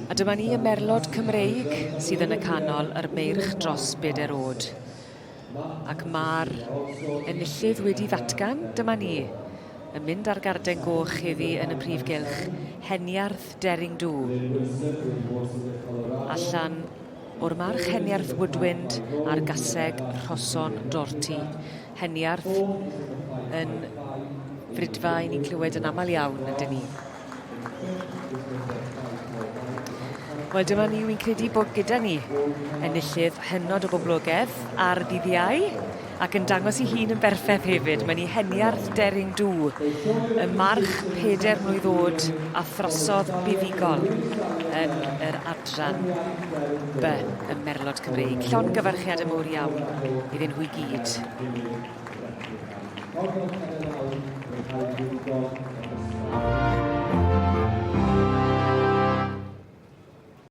A dyma ni y merlod Cymreig sydd yn y canol, yr meirch dros bedair oed. Ac mae'r enillydd wedi ddatgan, dyma ni, yn mynd ar garden goch heddi yn y prif gylch, Heniarth Dering Dw. Allan o'r march Heniarth Woodwind a'r gaseg Rhoson Dorty. Heniarth yn fridfa i ni'n clywed yn aml iawn, ydyn ni. Wel dyma ni, wi'n credu bod gyda ni enillydd hynod o boblogedd ar ddydd Iau ac yn dangos ei hun yn berffeth hefyd. Mae'n ei heniarth Deryn Dw, y march peder mlwydd oed a throsodd buddugol yn yr adran B ym Merlod Cymreig. Llongyfarchiadau mowr iawn iddyn nhw i gyd.